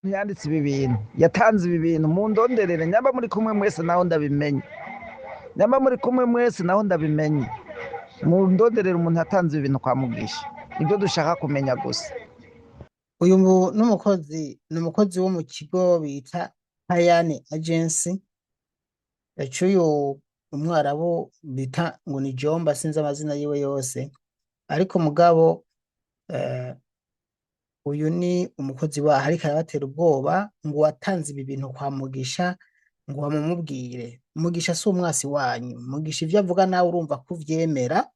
Yanditse ibi bintu, yatanze ibi bintu, mundonderere. Nyamba muri kumwe mwese naho ndabimenye, nyamba muri kumwe mwese naho ndabimenye, mundonderere umuntu yatanze ibi bintu kwa Mugisha. Nibyo dushaka kumenya gusa. Uyu n'umukozi, ni umukozi wo mu kigo bita Hayane Agency. Yacuye umwarabu bita ngo ni Jomba, sinzi amazina yiwe yose, ariko mugabo uyu ni umukozi waho, ariko arabatera ubwoba ngo watanze ibi bintu kwa Mugisha, ngo bamumubwire. Mugisha si umwasi wanyu. Mugisha ivyo avuga nawe urumva ko uvyemera.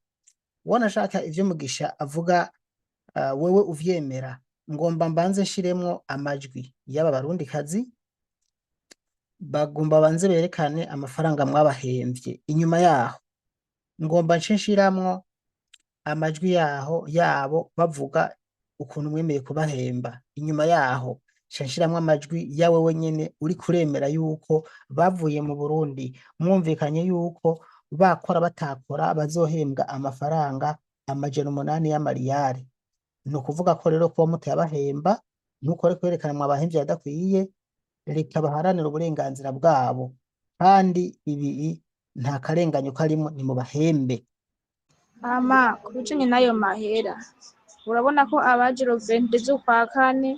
Wanashaka ivyo Mugisha avuga, wewe uvyemera. Ngomba mbanze nshiremwo amajwi y'aba Barundikazi, bagomba banze berekane amafaranga mwabahemvye. Inyuma yaho ngomba nce nshiramwo amajwi yaho yabo bavuga ukuntu mwemeye kubahemba. Inyuma yaho nce nshiramwo amajwi yawe wenyene uri kuremera yuko bavuye mu Burundi mwumvikanye yuko bakora batakora bazohembwa amafaranga 800 y'amariyari. Ni ukuvuga ko rero kuba mutayabahemba ntukore kwerekana mwabahemvye adakwiye. Reka baharanire uburenganzira bwabo, kandi ibi nta karenganyo karimo, ni mu bahembe. Hama ku bijanye n'ayo mahera, urabona ko abaje le 22 z'ukwa kane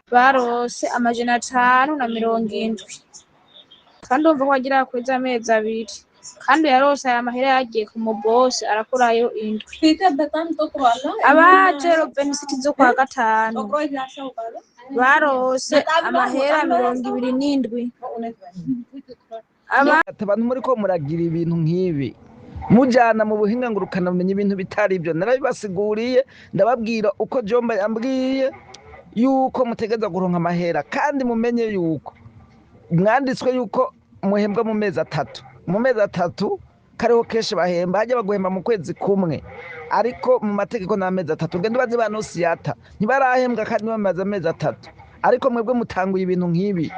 barose 570, kandi urumva ko bagira bakweze amezi 2, kandi yarose aya mahera yagiye ku mubosi arakurayo indwi. Abaje le 26 z'ukwa gatanu barose amahera 27. Ati abantu muri ko muragira ibintu nk'ibi mujana mu buhinga ngurukana bumenyi ibintu bitari ibyo, narabibasiguriye, ndababwira uko Jomba yambwiye yuko mutegereza kuronka amahera, kandi mumenye yuko mwanditswe yuko muhembwa mu mezi 3, mu mezi 3 kariho kenshi bahemba, hajya baguhemba mu kwezi kumwe, ariko mu mategeko ni amezi 3. Ugenda ubaze ba Nusiyata ntibarahembwa kandi bamaze amezi 3, ariko mwebwe mutanguye ibintu nk'ibi.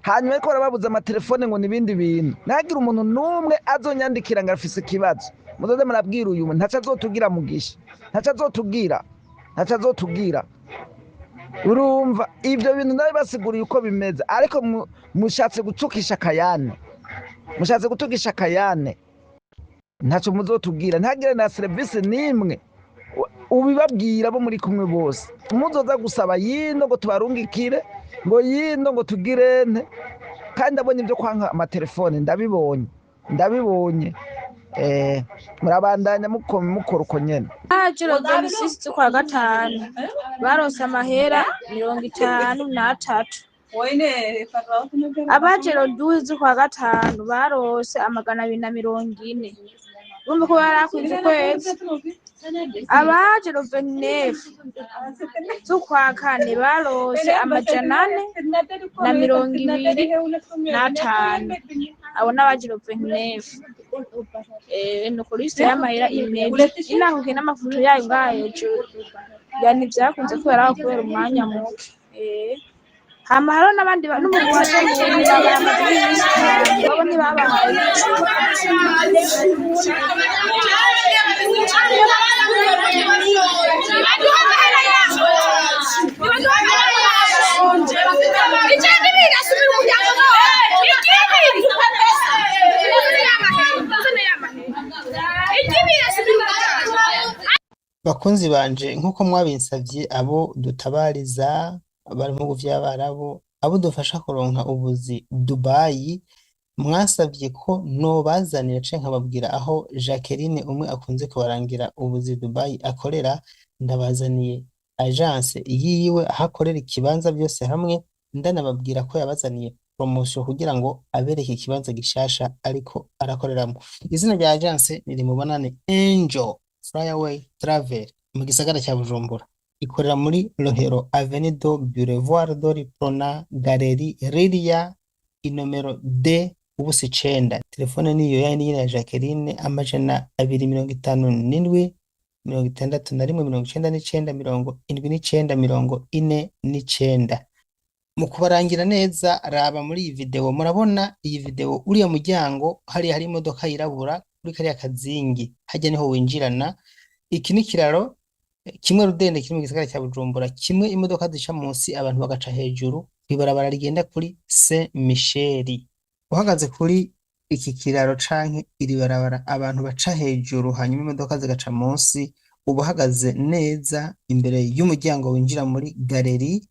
Hanyuma ariko barababuza amatelefone ngo n'ibindi bintu, ntihagire umuntu n'umwe azonyandikira ngo afise ikibazo. Muzoze murabwira uyu ntaco azotubwira Mugisha, ntaco azotubwira, ntaco azotubwira. Urumva ivyo bintu ndabibasiguriye uko bimeze, ariko mushatse gutukisha akayane, mushatse gutukisha akayane, ntaco muzotubwira. Ntihagire na serivisi n'imwe ubibabwira bo muri kumwe bose muzoza gusaba yino ngo tubarungikire, ngo yino ngo tugire nte. Kandi ndabonye ibyo kwanka amatelefone, ndabibonye, ndabibonye. Murabandanya mukora uko nyene. Abaje le 26 z'ukwa gatanu barose amahera 53. Abaje le 12 z'ukwa gatanu barose 240. Urumva ko barakwije ukwezi. Abaje le 29 z'ukwa kane barose 425. Abo n'abaje le 29. Nuko liste y'amahera imeze, inahuke n'amafoto yayo ngaha hejuru. Yani vyakunze kubera aho kubera umwanya muke. Hama hariho n'abandi n'umugwi waje mu Burundi bamaze iminsi 5, bobo ntibabahaye. Bakunzi banje, nk'uko mwabinsavye, abo dutabariza bari mu bihugu vy'Abarabu, abo dufasha kuronka ubuzi Dubai, mwasavye ko nobazanira canke nkababwira aho Jacqueline umwe akunze kubarangira ubuzi Dubai akorera. Ndabazaniye agence yiwe, aho akorera, ikibanza byose hamwe, ndanababwira ko yabazaniye promotion kugira ngo abereke ikibanza gishasha ariko arakoreramo. Izina rya agence ni Mubonane Angel Flyaway Travel mu gisagara cya Bujumbura. Ikorera muri Rohero, Avenue do Boulevard de Prona, Galerie Liria, inomero D ubusa 9. Telefone niyo yayindi nyene ya Jacqueline, 257 61 99 79 49. Mu kubarangira neza, raba muri iyi video. Murabona iyi video, uriya muryango hariya hari imodoka yirabura kuri kariya kazingi, hajya niho winjirana. Iki ni kiraro. Kimwe rudende kiri mu gisagara ca Bujumbura, kimwe imodoka zica munsi abantu bagaca hejuru, kw'ibarabara rigenda kuri Saint Michel. Uhagaze kuri iki kiraro canke iri barabara abantu baca hejuru hanyuma imodoka zigaca munsi, uba uhagaze neza imbere y'umuryango winjira muri galeri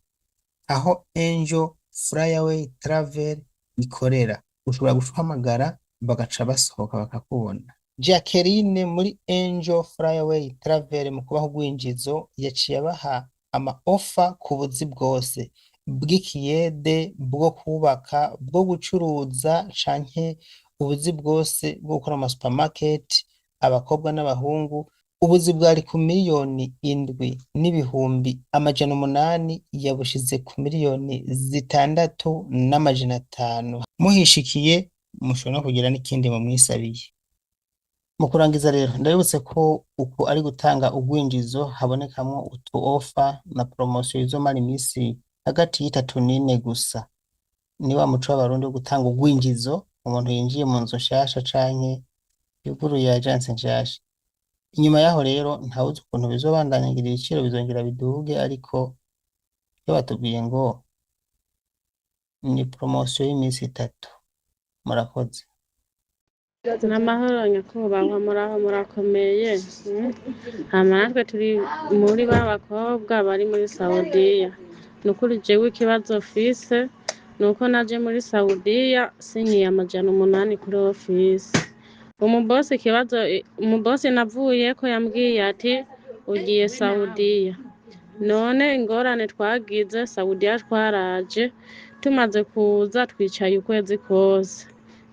aho Angel Flyaway Travel ikorera. Ushobora guhamagara bagaca basohoka bakakubona. Jacqueline muri Angel Flyaway Travel mu kubaha urwinjizo yaciye abaha ama ofa ku buzi bwose bw'ikiyede, bwo kubaka, bwo gucuruza canke ubuzi bwose bwo gukora mu supermarket, abakobwa n'abahungu. Ubuzi bwari ku 7,800,000 yabushize ku 6,500,000. Muhishikiye mushobora no kugira n'ikindi mumwisabiye. Mu kurangiza rero ndabibutse ko uku ari gutanga urwinjizo habonekamwo utu ofa na promosiyo izomara imisi hagati y'itatu n'ine gusa. Ni wa muco w'abarundi wo gutanga urwinjizo umuntu yinjiye mu nzu nshasha canke yuguruye agence nshasha. Inyuma yaho rero ntawuzi ukuntu bizobandanya ngira ibiciro bizongera biduge, ariko iyo batubwiye ngo ni promosiyo y'imisi itatu. Murakoze. N'amahoro nyakubahwa, muraho murakomeye. Hama natwe turi muri ba bakobwa bari muri Saudiya. Nukuri jewe ikibazo mfise nuko naje muri Saudiya sinyiye 800 kuri ofisi. Umubosi ikibazo, umubosi navuyeko yambwiye ati ugiye Saudiya. None ingorane twagize Saudiya, twaraje tumaze kuza twicaye ukwezi kose.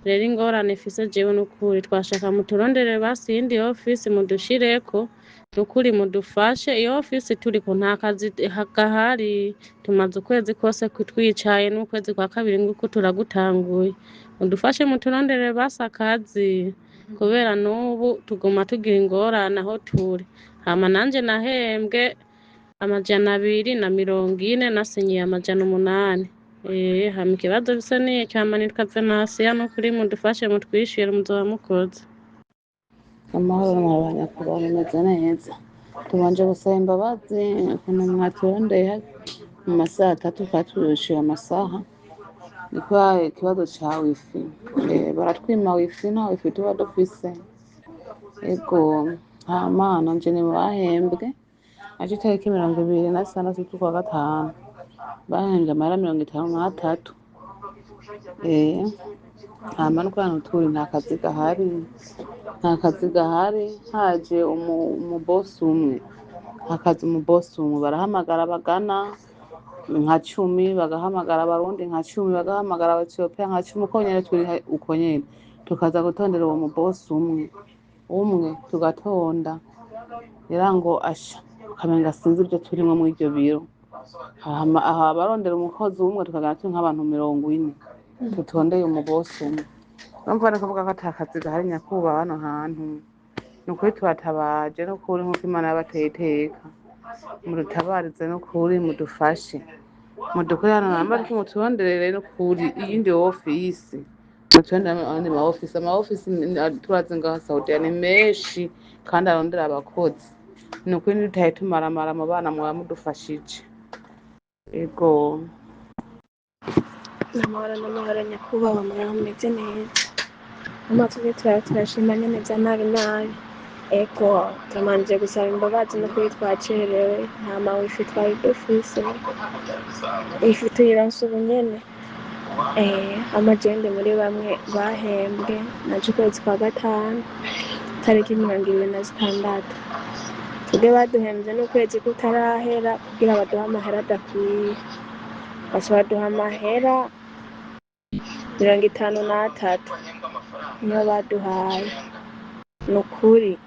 Rero ingorane mfise jewe nukuri twashaka muturondere basi iyindi ofisi mudushireko, nukuri mudufashe. Iyo ofisi turiko nta kazi gahari, tumaze ukwezi kose twicaye n'ukwezi kwa kabiri nguku turagutanguye. Mudufashe muturondere basi akazi, kubera n'ubu tuguma tugira ingorane aho turi. Hama nanje nahembwe 240 nasinyiye 800. Hama ikibazo mfise nico. Hama nitwa Venansiya, nukuri mudufashe mutwishyure muzoba mukoze. Amahoro mwabanyakubahwa, mumeze neza? Tubanje gusaba imbabazi ukuntu mwaturondeye mu masaha atatu twatuyishuye amasaha, ni kubera ikibazo ca wifi. Baratwima wifi, nta wifi tuba dufise. Ego, hama nanje ni mu bahembwe aje itariki 26 z'ukwa gatanu, bahembwe amahera 53. Hama nuko hano turi nta kazi gahari, nta kazi gahari. Haje umubosi umwe, hakaza umubosi umwe, barahamagara bagana nka 10, bagahamagara abarundi nka 10, bagahamagara abaetiyopiya nka 10, uko nyene turi uko nyene tukaza gutondera uwo mubosi umwe umwe, tugatonda ngira ngo asha ukamenga sinzi ivyo turimwo muri ivyo biro. Hama aha barondera umukozi umwe, tukagana turi nk'abantu 40 tutondeye umubosi umwe. Urumva ni kuvuga ko ata kazi gahari nyakubahwa hano hantu. Ni ukuri turatabaje, n'ukuri nk'uko Imana yabateye iteka, mudutabarize n'ukuri, mudufashe, mudukore hano hantu, ariko muturonderere n'ukuri iyindi ofisi, muturondere ayandi ma ofisi. Ama ofisi turazi ngaha Saudiya ni menshi kandi arondera abakozi. Ni ukuri ntidutahe tumaramara mu bana, mwaba mudufashije. Ego. N'amahoro n'amahoro nyakubahwa, muraho mumeze neza? Amatwi turaba turashima nyene vya nabi nabi. Ego, turamaze gusaba imbabazi n'ukuri twacerewe, nta ma wifi twari dufise, wifi tuyironse ubu nyene. Amajende muri bamwe bahembwe naje ukwezi kwa gatanu tariki 26. Twebwe baduhemvye n'ukwezi kutarahera kugira baduhe amahera adakwiye, baca baduha amahera 53 niyo baduhaye. Nukuri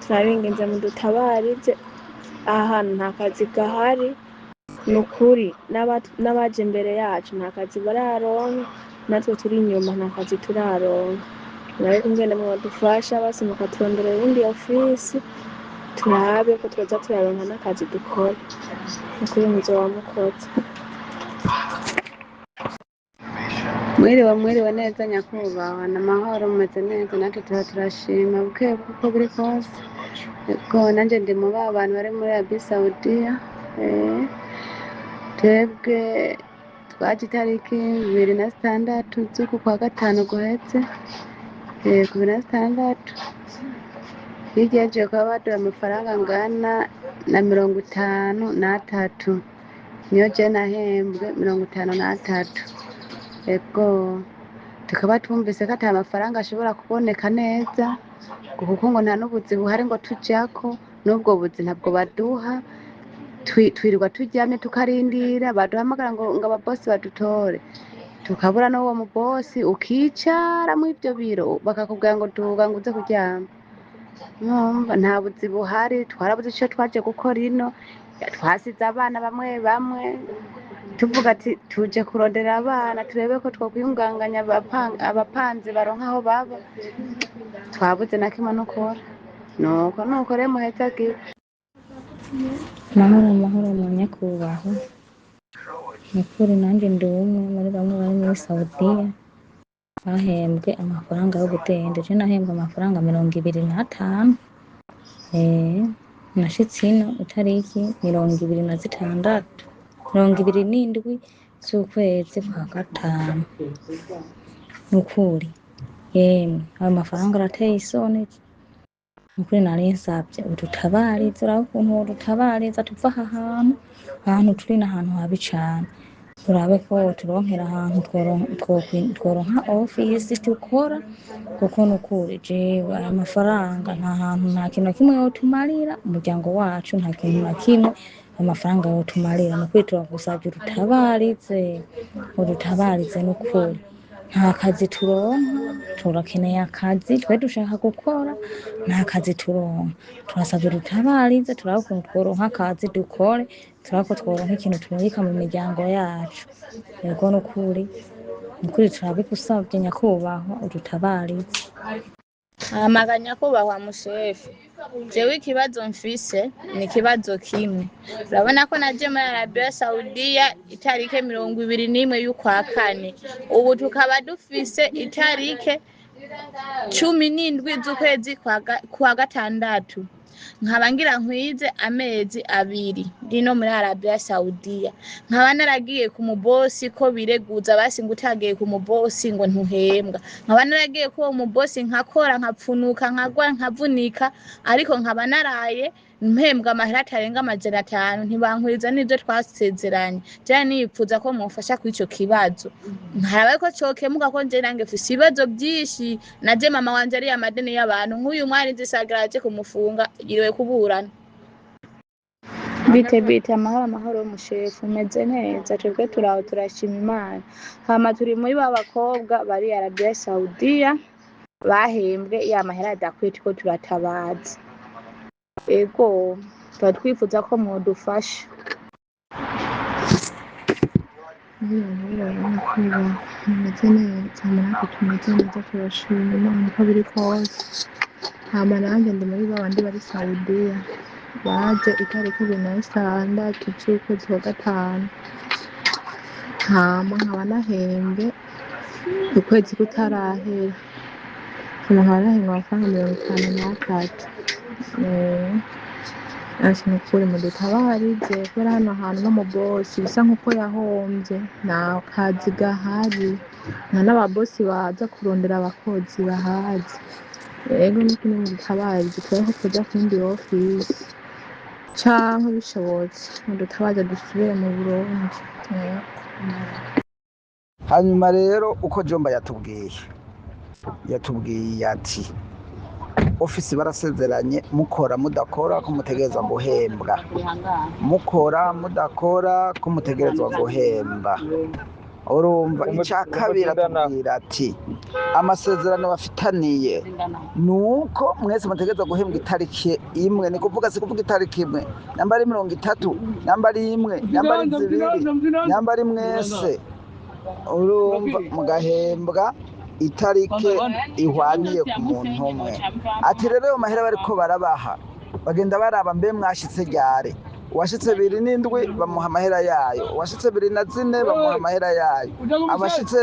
turabinginze mudutabarize, aha hantu nta kazi gahari nukuri, n'abaje imbere yacu nta kazi bararonka, natwe turi inyuma nta kazi turaronka. Murabe ingene mwadufasha basi mukaturondera iyindi ofisi, turabe ko twoza turaronka n'akazi dukora. Nukuri muzoba mukoze. Mwiriwe, mwiriwe neza nyakubahwa, ni amahoro, mumeze neza? Natwe tuba turashima buke buke uko biri kose. Ego nanje ndi mu ba bantu bari muri Arabie Saudiya. Twebwe twaje itariki 26 z'uku kwa gatanu guheze, ku 26 hirya y'ejo bakaba baduha amafaranga angana na 53, niyo je nahembwe 53. Ego tukaba twumvise ko ata mafaranga ashobora kuboneka neza, kuko ngo nta n'ubuzi buhari ngo tujako, n'ubwo buzi ntabwo baduha. Twirirwa turyamye tukarindira baduhamagara ngo ababosi badutore, tukabura n'uwo mubosi, ukicara muri ibyo biro bakakubwira ngo duga ngo uze kuryama. Mwumva nta buzi buhari, twarabuze ico twaje gukora ino, twasize abana bamwe bamwe tuvuga ati tuje kurondera abana turebe ko twokwiyunganganya abapanzi baronka aho baba, twabuze na kimwe nukora. Nuko rero muhezagiwe. Amahoro amahoro mu nyakubahwa, nukuri nanjye ndi umwe muri bamwe bari muri Saudiya bahembwe amafaranga y'ubudende. Je nahembwe amafaranga 25. Nashitse ino itariki 26, 27 z'ukwezi kwa gatanu. Nukuri yemwe ayo mafaranga arateye isoni. Nukuri nari nsavye udutabarize, urabe ukuntu wodutabariza tuva aha hantu, ahantu turi n'ahantu habi cane. Turabe ko woturonkera ahantu tworonka ofisi dukora, kuko nukuri jewe aya mafaranga nta hantu nta kintu na kimwe yotumarira, umuryango wacu nta kintu na kimwe ayo mafaranga yotumarira. Nukuri turagusavye udutabarize, udutabarize nukuri. Nta kazi turonka, turakeneye akazi, twe dushaka gukora, nta kazi turonka. Turasavye udutabarize, turabe ukuntu tworonka akazi dukore, turabe ko tworonka ikintu tumurika mu miryango yacu. Yego nukuri, nukuri turabigusavye nyakubahwa udutabarize. Hamaga nyakubahwa mushefu, jewe ikibazo mfise ni ikibazo kimwe. Urabona ko naje muri Arabia Saudiya itarike 21 y'ukwa kane, ubu tukaba dufise itarike 17 z'ukwezi kwa gatandatu, nkaba ngira nkwize amezi abiri ndino muri Arabia Saudiya, nkaba naragiye ku mubosi ko bireguza basi ngo utagiye ku mubosi ngo ntuhembwa, nkaba naragiye ku uwo mubosi nkakora nkapfunuka nkagwa nkavunika, ariko nkaba naraye mpembwa amahera atarenga 500, ntibankuriza n'ivyo twasezeranye. Jewe nipfuza ko mumfasha kuri ico kibazo, nkaraba ko cokemuka, ko nje nange mfise ibibazo vyinshi. Naje mama wanje ariye amadeni y'abantu, nk'uyu mwari nzisagira aje kumufunga yiriwe kuburana. Bite bite, amahoro amahoro mushefu, umeze neza? Twebwe turaho turashima Imana. Hama turi muri ba bakobwa bari Arabia Saudiya bahembwe ya mahera adakwiye, turiko turatabaza. Ego tuba twifuza ko mwodufasha. Mwiriwe nyakubahwa, mumeze neza? Natwe tumeze neza, turashima Imana uko biri kose. Hama nanjye ndi muri babandi bari Saudiya baje itariki 26 z'ukwezi kwa gatanu, hama nkaba nahembwe ukwezi kutarahera, hama nkaba nahembwe amafaranga 53. Ati nukuri mudutabarize, kubera hano hantu no mu bosi bisa nkuko yahomvye, nta kazi gahari, nta n'ababosi baza kurondera abakozi bahazi. Ego nukuri mudutabarize turabe ko twoja kuyindi ofisi, canke bishobotse mudutabaze dusubire mu Burundi. Yego. Hanyuma rero uko Jomba yatubwiye ati ofisi barasezeranye, mukora mudakora ko mutegerezwa guhembwa, mukora mudakora ko mutegerezwa guhemba. Urumva, icya kabiri atubwira ati amasezerano bafitaniye nuko mwese mutegerezwa guhembwa itariki imwe, ni kuvuga si kuvuga itariki imwe, namba ari 30, namba ari imwe, namba ari zibiri, namba ari mwese, urumva mugahembwa itariki ihwaniye ku muntu umwe. Ati rero ayo mahera bariko barabaha bagenda baraba mbe mwashitse ryari, uwashitse 27 bamuha amahera yayo, uwashitse 24 bamuha amahera yayo, abashitse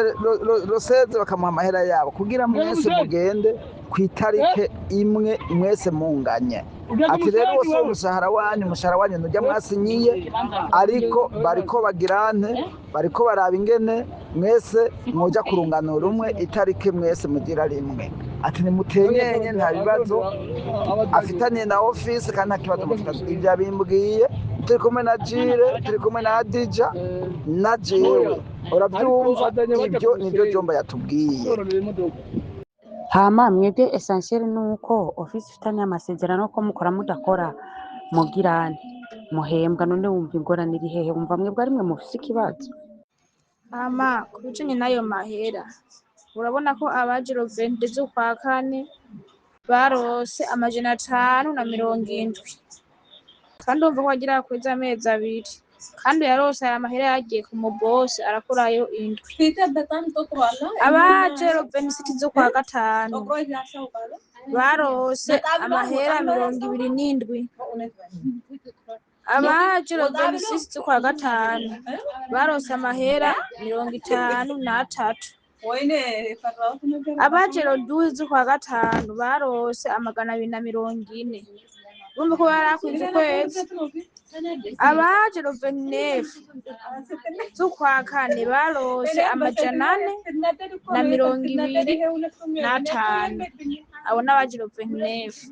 roseze bakamuha amahera yabo, kugira mwese mugende ku itarike imwe mwese munganye. Ati rero wose umushahara wanyu, umushahara wanyu nujya mwasinyiye, ariko bariko bagirante, bariko baraba ingene mwese mwoja kurungano rumwe, itariki mwese mugira rimwe. Ati nimutenyenye, nta bibazo afitaniye na office kandi nta kibazo mufitanye. Ibyo abimbwiye turi kumwe na Jire, turi kumwe na Adija na jewe, urabyumva, ibyo nibyo Jomba yatubwiye. Hama mwebwe essentiel nuko office ifitanye amasezerano ko mukora mudakora mugirane muhembwa, none wumva ingorane iri hehe? Wumva mwebwe ari mwe mufise ikibazo? Hama ku bijanye n'ayo mahera, urabona ko abaje le 22 z'ukwa kane barose 570, kandi urumva ko bagira bakweze amezi abiri, kandi yarose aya mahera yagiye ku mubosi arakurayo indwi. Abaje le 26 z'ukwa gatanu barose amahera 27. Abaje le 26 z'ukwa gatanu barose amahera 53. Abaje le 12 z'ukwa gatanu barose 240. Urumva ko barakwije ukwezi. Abaje le 29 z'ukwa kane barose 425. Abo n'abaje le 29.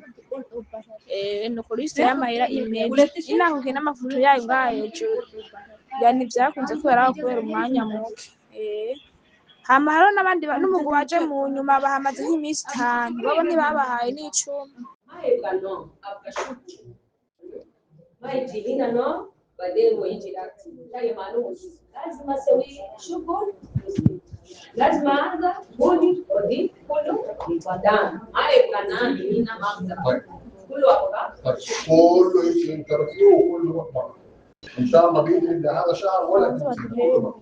Nuko liste y'amahera imeze, inahuke n'amafoto yayo ngaha hejuru. Yani vyakunze kubera aho kubera umwanya muke. Hama hariho n'abandi n'umugwi waje mu nyuma bahamaze nk'iminsi 5, bobo ntibabahaye n'icumi. طيب كله يمشي انترفيو وكله يروح بره ان شاء الله باذن الله هذا شهر ولا تنسى كله بره.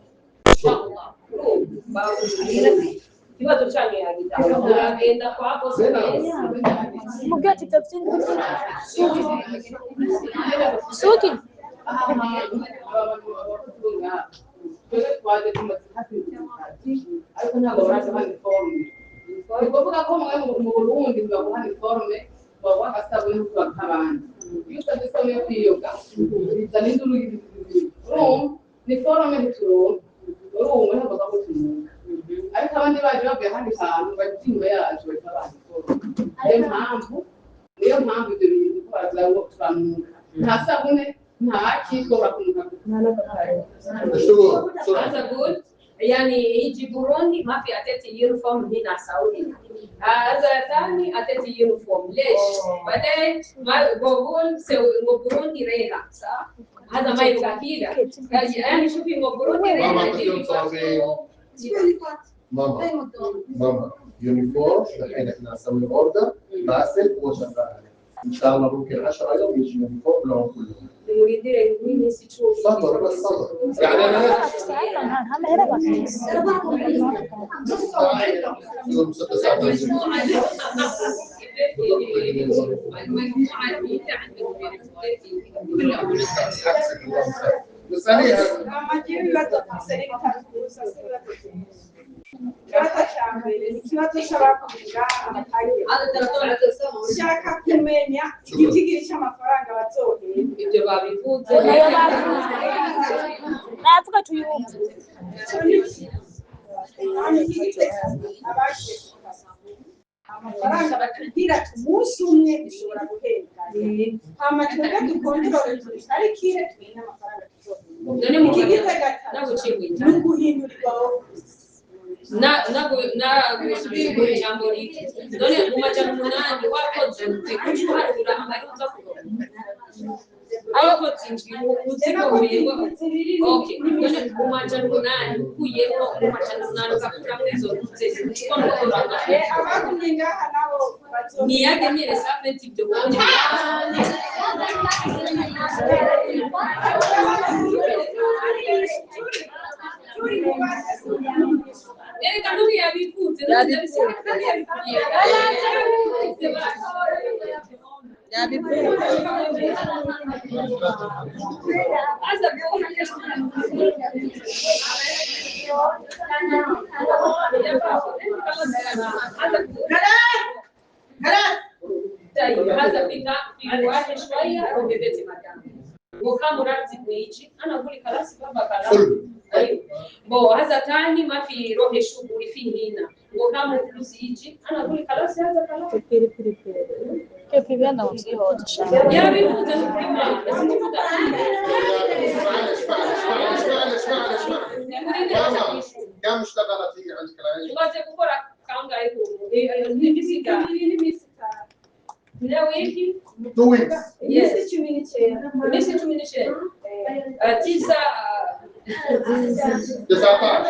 Mubwira ati ivyo vy'indwi suki. Ariko ntabwo baraduha iniforume. Ni ukuvuga ko mwe mu Burundi ntibaguha iniforume, baguha agasabune ntukuba nk'abandi. Iyo usabye isabune yo kwiyoga bizana induru, urumva niforume ntituronka, urumva ntabwo ko turonka. Ariko abandi baje bavuye ahandi hantu baje inyuma yacu bahita baha iniforume. Niyo mpamvu ibyo bintu ko baraza ngo turanuka, nta sabune, nta ki, twobora kunuka. اشتغل بسرعه. هذا قلت يعني يجي بوروندي ما في اتيتي uniform هنا سعودي، هذا ثاني اتيتي uniform ليش؟ بعدين ما بقول سوي بوروندي ريلا صح؟ هذا ما يبقى كذا، يعني شوفي بوروندي ماما ريلا. بدهم صعبين. ماما ماما، uniform الحين احنا نسوي order، باسل هو شغال عليه، ان شاء الله ممكن 10 يوم يجي uniform لهم كلهم. نريد مين. صبر بس صبر، يعني انا nta mahera bafise. يوم 6 ساعات. المجموعة اللي عندك. اساليها. Ikibazo mfise ni bitatu gusa, si ibibazo byinshi. Ikibazo ca mbere ni ikibazo c'abakorera amatariki. Nshaka kumenya igitigiri c'amafaranga bazohembwa. Ibyo babivuze. Ayo bavuze navuga tuyumve. Ico ni kimwe. Hanyuma ikindi, abagiye ku kazi, amafaranga batubwira ati umunsi umwe ushobora guhembwa, hama twebwe dukontorore tubikarikire tumenye amafaranga tuzohembwa. None mu Ikigize gatatu nagucibwita ni uguhindurirwa ofisi. Nagusubije mu ijambo rike. None mu 800 wakoze uharura amahera uza kuronka, wakoze indwi uzikomeye. Okay, none mu 800 ukuyemo, mu 800 ugakuramo izo ntuze ubona ko Abagumye ngaha nabo bazohembwa. Ntiyagemye saventi ibyo bonye. Erega ntuyabikunze. طيب هذا فكرة. في واحد شويه روبيبيتي مدام وكم راتب ويجي انا اقول لك خلاص بابا خلاص. طيب بو هذا ثاني ما في روحي شغل في هنا وكم فلوس يجي انا اقول لك خلاص هذا خلاص. يا بنت بس انت اسمع اسمع اسمع اسمع اسمع ماما، كم اشتغلت هي عندك العين؟ Tumaze gukora kangahe ubu? Ni wiki? 2 weeks. Yes. Iminsi 19. Iminsi 19. 9. 19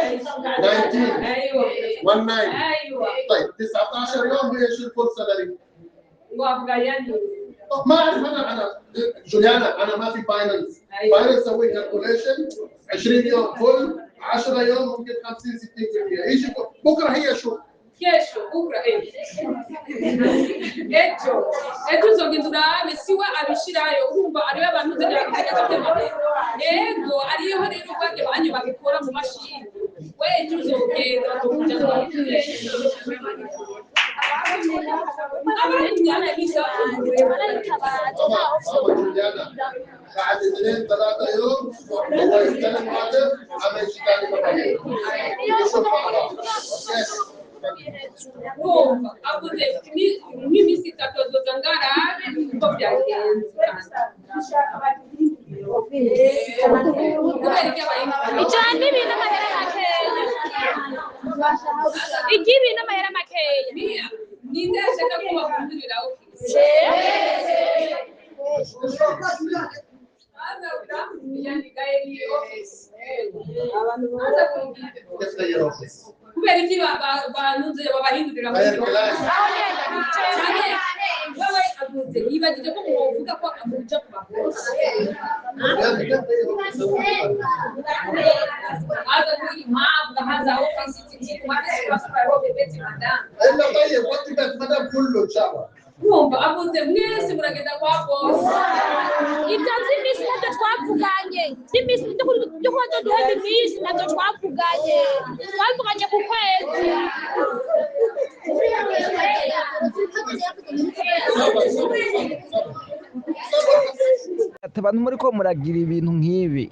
19. ايوه. 19. ايوه. طيب 19 يوم هي شو ال full salary؟ وابغى يعني طب ما اعرف انا جوليانا، انا ما في finance. finance سوي calculation 20 يوم full، 10 يوم ممكن 50 60%. يجي بكره هي شو؟ Kesho bukra ejo ejo uzogenda urabe siwe abishirayo, urumva ariyo abantu uzagenda yego ariyo rero bage banyu babikora mu mashini. We ejo uzogenda bakuja ماما جوليانا، بعد 2 3 يوم هو يستلم راتب عمل شيء ثاني مره. نشوف مع بعض. Wumva avuze nk'iminsi 3 azoza ngarabe uko byagenze kubera ibyo abaye. Ijana n'ibintu amahera makeya, iry'ibi n'amahera makeya. Ninde ashaka ko bafungurira ofisi? كيف تغير office؟ Kubera iki bantuze babahindurira? غير كلام. Cyane wewe avuze yibagije ko mwovuga ko amuja ku bakozi. جوليانا، كيف تغير office؟ Haza kuri impamvu haza ofisi titi mwese basuka beti madame. الا طيب وانت بيت مدام كله ان شاء الله. Urumva avuze mwese muragenda kwa boss. Ibyo by'iminsi ntabyo twavuganye, by'iminsi byo kuba duhemba iminsi ntabyo twavuganye, twavuganye ku kwezi. Ati abantu muri ko muragira ibintu nk'ibi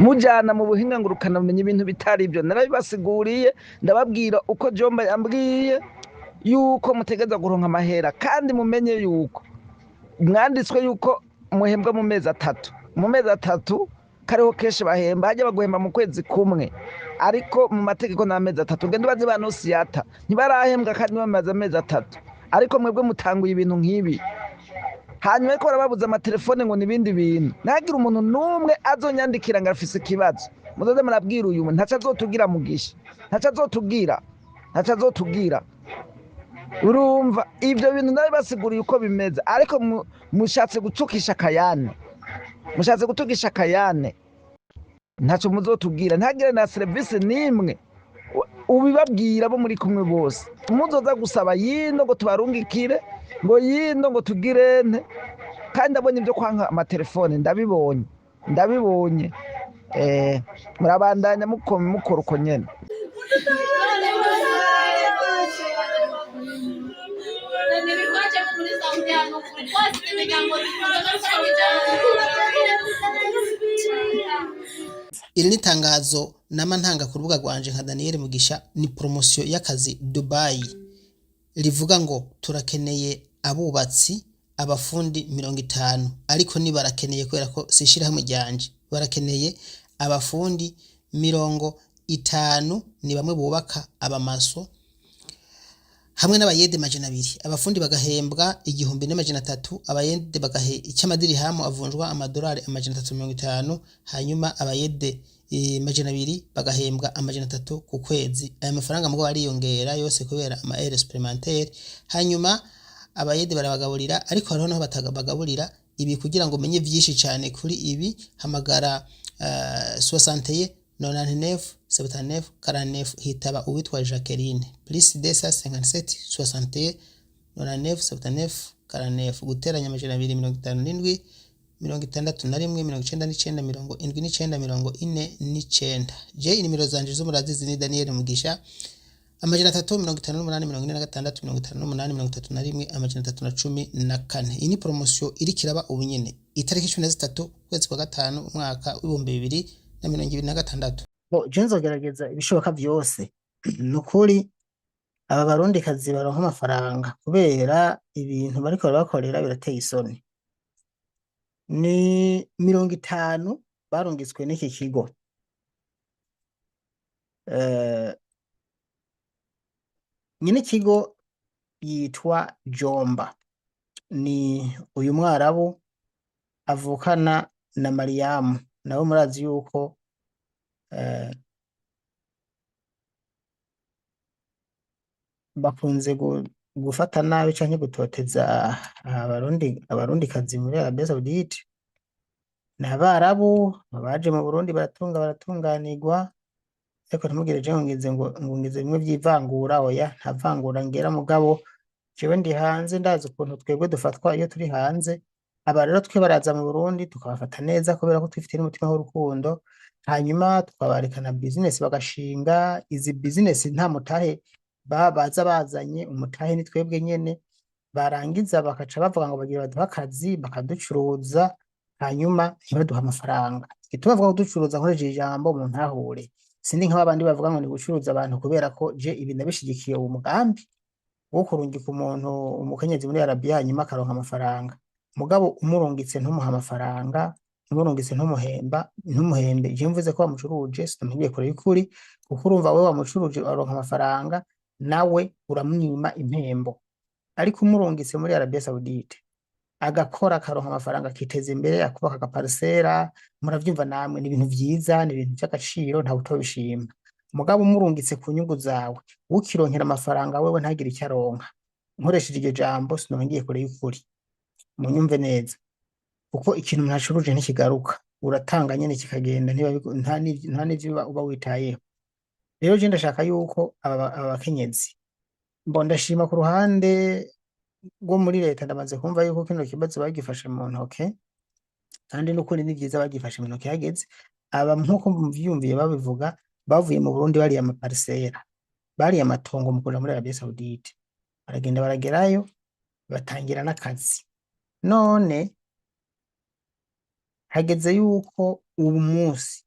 mujyana mu buhinga ngurukanabumenyi ibintu bitari byo, narabibasiguriye ndababwira uko Jomba yambwiye yuko mutegereza guronka amahera, kandi mumenye yuko mwanditswe yuko muhembwa mu mezi 3, mu mezi 3 kariho kenshi bahemba, hajya baguhemba mu kwezi kumwe, ariko mu mategeko ni amezi 3. Ugenda ubaze ba nosiyata ntibarahembwa kandi bamaze amezi 3, ariko mwebwe mutanguye ibintu nk'ibi. Hanyuma ariko barababuza amatelefone ngo n'ibindi bintu, ntagire umuntu n'umwe azonyandikira ngo afise ikibazo. Muzoze murabwira uyu muntu ntaco azotubwira, mugisha ntaco azotubwira, ntaco azotubwira. Urumva ibyo bintu nabibasiguriye uko bimeze, ariko mushatse gutukisha akayane, mushatse gutukisha akayane, ntaco muzotubwira, ntagire na serivisi n'imwe ubibabwira bo muri kumwe bose. Muzoza gusaba yino ngo tubarungikire, ngo yino ngo tugire nte, kandi ndabonye ibyo kwanka amatelefone, ndabibonye ndabibonye. Murabandanya mukora uko nyene. Iri ni itangazo nama ntanga ku rubuga rwanje nka Daniel Mugisha, ni promosiyo y'akazi Dubai, rivuga ngo turakeneye abubatsi, abafundi 50, ariko ni barakeneye kubera ko si ishirahamwe ryanje, barakeneye abafundi 50, ni bamwe bubaka abamaso hamwe n'abayede 200. Abafundi bagahembwa 1300, abayede bagahe icy'amadirihamu avunjwa amadolari 350, hanyuma abayede 200 bagahembwa 300 ku kwezi. Aya mafaranga mugabo ariyongera yose kubera ama heures supplémentaires. Hanyuma abayede barabagaburira, ariko hariho naho batabagaburira. Ibi kugira ngo umenye vyinshi cyane kuri ibi, hamagara 61 99 79 49, hitaba uwitwa Jacqueline, plus 257 61 99 79 49, guteranya 257 61 99 79 49. Je inimero zanje zo murazizi, ni Daniel Mugisha. 358 46 58 31 314. Iyi ni promosiyo iriko iraba ubu nyene, itariki 13 ukwezi kwa gatanu umwaka w'2026. Bo je nzogerageza ibishoboka vyose, nukuri aba barundikazi baronka amafaranga, kubera ibintu bariko barabakorera birateye isoni. Ni 50 barungitswe n'iki kigo. Nyene ikigo yitwa Jomba, ni uyu mwarabu avukana na Mariyamu, nawe murazi yuko bakunze gufata nabi canke gutoteza abarundikazi muri Arabia Saudite. Ni abarabu baje mu Burundi baratunga baratunganirwa, ariko ntimugire je ngo ngize ngo ngize bimwe vy'ivangura, oya nta vangura ngera, mugabo jewe ndi hanze ndazi ukuntu twebwe dufatwa iyo turi hanze. Aba rero twe baraza mu Burundi tukabafata neza kubera ko twifitiye n'umutima w'urukundo, hanyuma tukabarekana business bagashinga izi business, nta mutahe baza bazanye, umutahe ni twebwe nyene. Barangiza bakaca bavuga ngo bagira baduhe akazi, bakaducuruza, hanyuma ntibaduhe amafaranga. Igituma bavuga kuducuruza, nkoresheje ijambo mu ntahure, sindi nka babandi bavuga ngo ni gucuruza abantu, kubera ko je ibi ndabishigikiye, uwo mugambi wo kurungika umuntu umukenyezi muri Arabia hanyuma akaronka amafaranga. Mugabo umurungitse ntumuha amafaranga, umurungitse ntumuhemba, ntumuhembe, je mvuze ko wamucuruje sinamubwiye kure y'ukuri, kuko urumva wewe wamucuruje aronka amafaranga, nawe uramwima impembo. Ariko umurungitse muri Arabia Saudite agakora akaronka amafaranga, akiteza imbere, akubaka agaparisera, muravyumva namwe, ni ibintu vyiza, ni ibintu vy'agaciro, ntawe utobishima. Mugabo umurungitse ku nyungu zawe, ukironkera amafaranga wewe ntagire icyo aronka, nkoresheje iryo jambo sinoba ngiye kure y'ukuri, munyumve neza, kuko ikintu umuntu acuruje ntikigaruka, uratanga nyene kikagenda, nta n'ivyo uba witayeho. Rero je ndashaka yuko aba bakenyezi, mbo ndashima ku ruhande rwo muri leta, ndamaze kumva yuko kino kibazo bagifashe mu ntoke, kandi n'ukuri ni vyiza bagifashe mu ntoke hageze. Aba nk'uko muvyiyumviye babivuga, bavuye mu Burundi bariye amaparisera, bariye amatongo mu kuja muri Arabia Saudite, baragenda baragerayo batangira n'akazi. None hageze yuko ubu munsi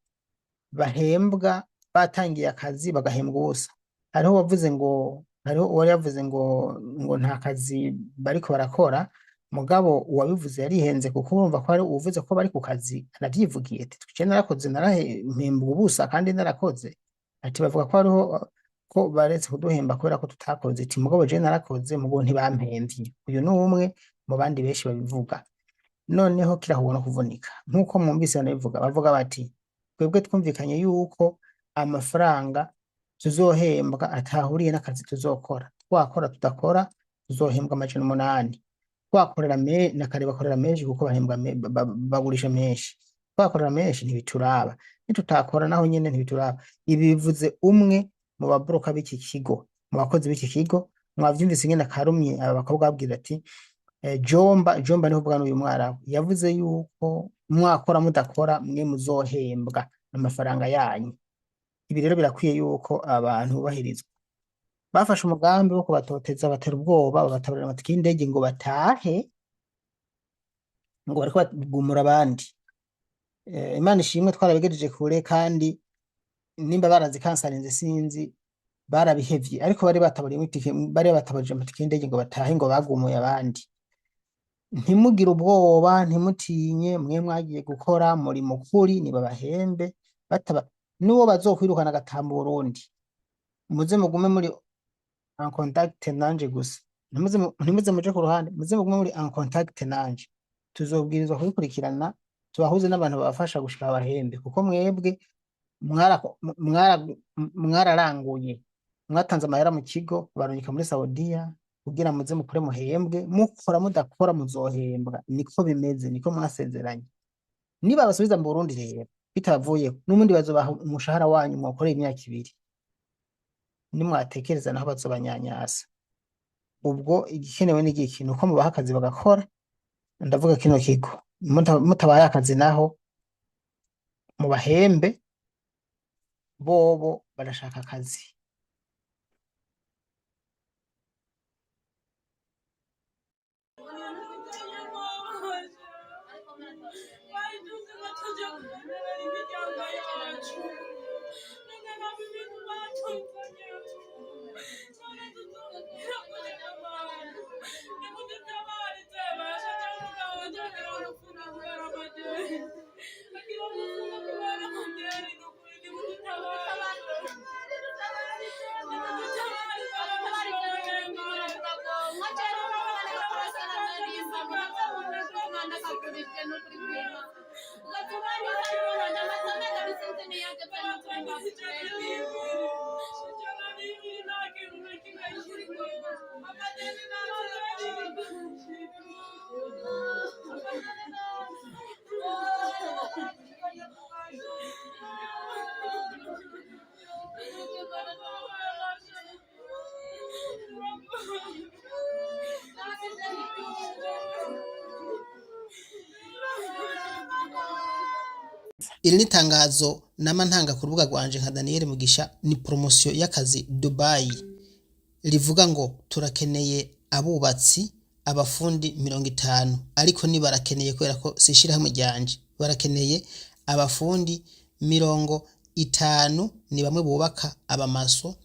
bahembwa, batangiye akazi bagahembwa ubusa. Hariho uwavuze ngo, hariho uwari yavuze ngo nta kazi bariko barakora, mugabo uwabivuze yarihenze, kuko urumva ko hari uwuvuze ko bari ku kazi anavyivugiye ati twe narakoze narahembwa ubusa kandi narakoze. Ati bavuga ko hariho ko baretse kuduhemba kubera ko tutakoze, ati mugabo je narakoze mugabo ntibampemvye. Uyu ni umwe mu bandi benshi babivuga. Noneho kirahubona no kuvunika nk'uko mwumvise banabivuga, bavuga bati twebwe twumvikanye yuko amafaranga tuzohembwa atahuriye n'akazi tuzokora, twakora tudakora tuzohembwa 800, twakorera na kare bakorera menshi kuko bahembwa bagurisha menshi, twakorera menshi ntibituraba, nitutakora naho nyene ntibituraba. Ibi bivuze umwe mu babroka b'iki kigo, mu bakozi b'iki kigo. Mwavyumvise ingene akarumye aba bakobwa babwira ati Jomba, Jomba niho bwana uyu mwarabu yavuze yuko mwakora mudakora mwe muzohembwa amafaranga yanyu. Ibi rero birakwiye yuko abantu bubahirizwa. Bafashe umugambi wo kubatoteza, batera ubwoba, babataburira amatike y'indege ngo batahe, ngo bariko bagumura abandi. Imana ishimwe twarabigejeje kure, kandi nimba barazikansarinze sinzi, barabihevye, ariko bari bataburiyemwo itike, bari bataburije amatike y'indege ngo batahe, ngo bagumuye abandi. Ntimugire ubwoba, ntimutinye, mwe mwagiye gukora muri mukuri, nibabahembe, bataba n'uwo bazokwirukana agataha mu Burundi, muze mugume muri en contact nanje gusa, ntimuze muje ku ruhande, muze mugume muri en contact nanje, tuzobwirizwa kubikurikirana, tubahuze n'abantu babafasha gushika babahembe, kuko mwebwe mwararanguye, mwatanze amahera mu kigo barungika muri Saudiya kugira muze mukore muhembwe, mukora mudakora muzohembwa, niko bimeze, niko mwasezeranye. Niba basubiza mu Burundi rero bitabavuyeho, n'ubundi bazobaha umushahara wanyu mwakoreye imyaka ibiri, nimwatekereza naho bazobanyanyasa. Ubwo igikenewe ni igiki? Ni uko mubaha akazi bagakora. Ndavuga kino kigo, mutabahaye akazi naho mubahembe, bobo barashaka akazi. Iri ni itangazo nama ntanga ku rubuga rwanje nka Daniel Mugisha, ni promotion y'akazi Dubai rivuga ngo turakeneye abubatsi, abafundi 50, ariko ni barakeneye kubera ko si ishirahamwe ryanje, barakeneye abafundi 50, ni bamwe bubaka, abamaso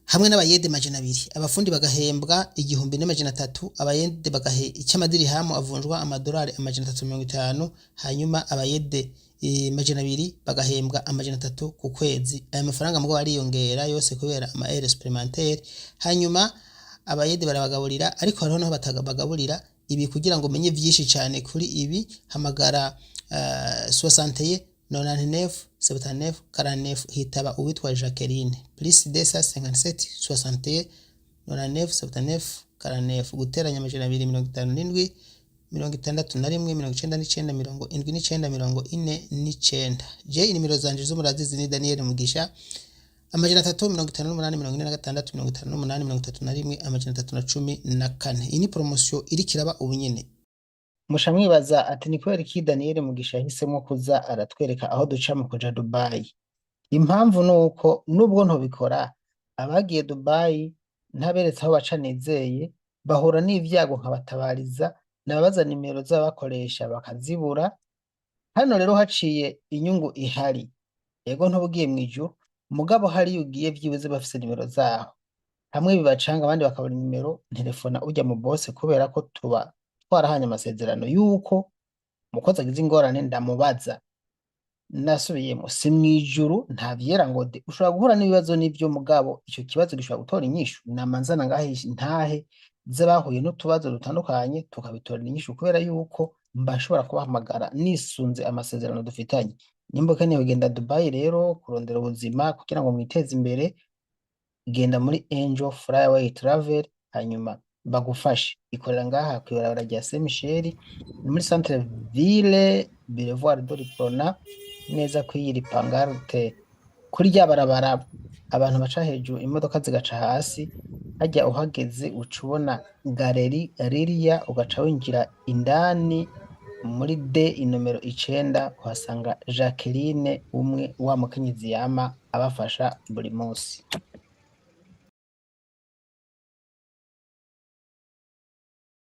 hamwe n'abayede 200. Abafundi bagahembwa 1300, abayede bagahe icy'amadirihamu avunjwa amadolari 350, hanyuma abayede 200 bagahembwa 300 ku kwezi. Aya mafaranga mugabo ariyongera yose kubera ama heures supplémentaires. Hanyuma abayede barabagaburira, ariko hariho naho batabagaburira. Ibi kugira ngo umenye vyinshi cyane kuri ibi, hamagara 61 99 79 49, hitaba uwitwa Jacqueline, plus 257 61 99 79 49, guteranya 257 61 99 79 49. Je inimero zanje z'umurazizi ni Daniel Mugisha, 358 46 58 31 314. Iyi ni promotion iriko iraba ubu nyene. Musha mwibaza ati ni kubera iki Daniel Mugisha yahisemo kuza aratwereka aho duca mu kuja Dubai? Impamvu ni uko nubwo ntobikora, abagiye Dubai ntaberetse aho baca nizeye bahura n'ivyago nkabatabariza, nababaza nimero z'abakoresha bakazibura. Hano rero haciye inyungu ihari. Yego, ntubugiye mw'ijuru, mugabo hariyo ugiye vyibuze bafise nimero zaho. Hamwe bibacanga abandi bakabura nimero, ntelefona ujya mu bose kubera ko tuba twarahanye amasezerano yuko umukozi agize ingorane ndamubaza. Nasubiyemo, si mw'ijuru, nta vyera ngo de. Ushobora guhura n'ibibazo n'ivyo, mugabo ico kibazo gishobora gutora inyishu. Namanzana ngahe ntahe z'abahuye n'utubazo dutandukanye tukabitorera inyishu, kubera yuko mba nshobora kubahamagara nisunze amasezerano dufitanye. Nimba ukeneye kugenda Dubai rero kurondera ubuzima kugira ngo mwiteze imbere, genda muri Angel Flyaway Travel hanyuma bagufashe. Ikorera ngaha kw'ibarabara rya Saint Michel, ni muri centre ville, Boulevard de l'Uprona, neza kw'iyiri pancarte kuri rya barabara abantu baca hejuru imodoka zigaca hasi. Hajya uhageze uca ubona galeri ririya, ugaca winjira indani muri D inomero 9, uhasanga Jacqueline umwe wa mukenyezi yama abafasha buri munsi.